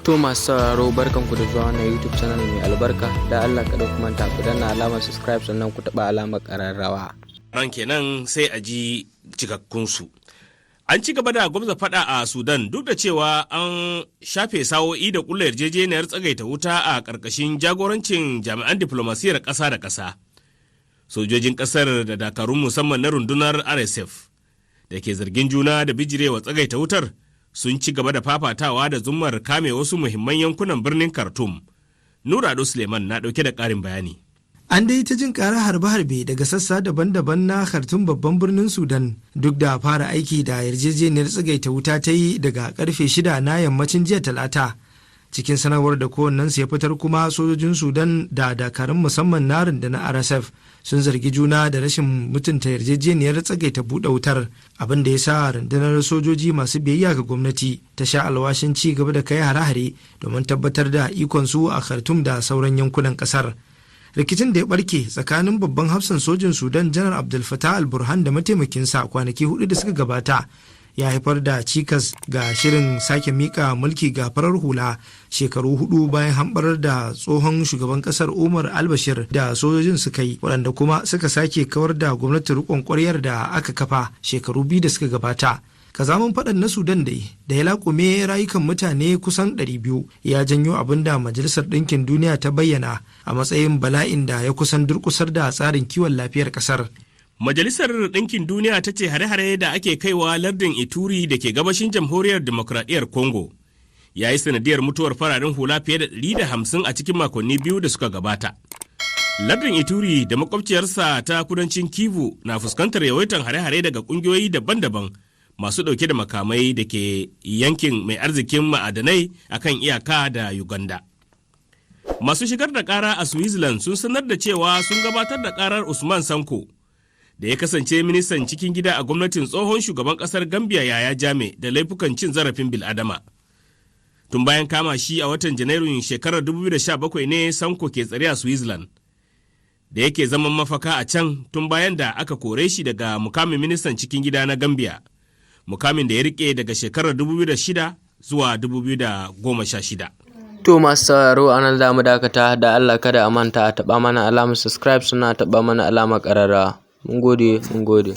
To, masu sauraro, barkanku da zuwa wannan YouTube channel mai albarka. Da Allah kada ku manta ku danna alamar subscribe, sannan ku taɓa alamar ƙararrawa. Ran kenan sai a ji cikakkunsu. An ci gaba da gwamza fada a Sudan duk da cewa an shafe sa'o'i da kulla yarjejeniyar tsagaita wuta a ƙarƙashin jagorancin jami'an diflomasiyyar ƙasa da ƙasa. Sojojin ƙasar da dakarun musamman na rundunar RSF da ke zargin juna da bijirewa tsagaita wutar sun ci gaba da fafatawa da zummar kame wasu muhimman yankunan birnin Khartoum. Nura Ado Suleiman na ɗauke da ƙarin bayani. An dai ta jin ƙarar harbe-harbe daga sassa daban-daban na Khartoum, babban birnin Sudan, duk da fara aiki da yarjejeniyar tsagaita wuta ta yi daga karfe 6 na yammacin jiya Talata. Cikin sanarwar da kowannensu ya fitar kuma, sojojin Sudan da dakarun musamman na rundunar RSF sun zargi juna da rashin mutunta yarjejeniyar tsagaita buɗe wutar, abin da ya sa rundunar sojoji masu biyayya ga gwamnati ta sha alwashin ci gaba da kai hare-hare domin tabbatar da ikon su a Khartoum da sauran yankunan ƙasar. Rikicin da ya barke tsakanin babban hafsan sojin Sudan, Janar Abdul Fatah al-Burhan, da mataimakinsa kwanaki 4 da suka gabata ya haifar da cikas ga shirin sake mika mulki ga farar hula, shekaru 4 bayan hambarar da tsohon shugaban kasar Umar Albashir da sojojin suka yi, waɗanda kuma suka sake kawar da gwamnatin riƙon ƙwaryar da aka kafa shekaru 2 da suka gabata. Kazamin faɗan na Sudan dai da ya laƙume rayukan mutane kusan 200 ya janyo abin da Majalisar Ɗinkin Duniya ta bayyana a matsayin bala'in da ya kusan durƙusar da tsarin kiwon lafiyar ƙasar. Majalisar Ɗinkin Duniya ta ce hare-hare da ake kaiwa lardin Ituri da ke gabashin Jamhuriyar Demokradiyyar Congo ya yi sanadiyar mutuwar fararen hula fiye da 150 a cikin makonni 2 da suka gabata. Lardin Ituri da makwabciyarsa ta kudancin Kivu na fuskantar yawaitan hare-hare daga kungiyoyi daban-daban masu ɗauke da makamai da ke yankin mai arzikin ma'adanai akan iyaka da Uganda. Masu shigar da ƙara a Switzerland sun sanar da cewa sun gabatar da ƙarar Usman Sanko, da ya kasance ministan cikin gida a gwamnatin tsohon shugaban ƙasar Gambia Yahya Jammeh, da laifukan cin zarafin bil'adama. Tun bayan kama shi a watan Janairun shekarar 2017 ne Sanko ke tsare a Switzerland, da yake zaman mafaka a can tun bayan da aka kore shi daga mukamin ministan cikin gida na Gambia, mukamin da ya rike daga shekarar 2006 zuwa 2016. To, masu sauraro, a nan za mu dakata. Da Allah kada a manta a taɓa mana alamar subscribe, suna taɓa mana alamar ƙararrawa. Mun gode, mun gode.